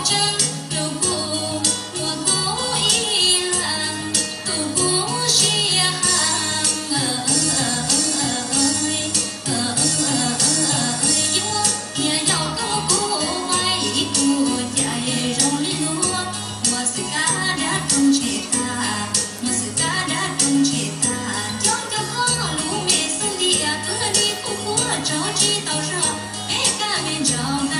Tus kuv muaj kuv ib leeg, tus kuv siab heev. Yuav niam yau koj kuv ua ib tug cai zoo li luag, muaj xwm kab dab roog tshem tag, muaj xwm kab dab roog tshem tag, cov cov koj lub me xub ntiag kwv tij kuj quaj tsaug tsis tau zog, peb kab me ntsaum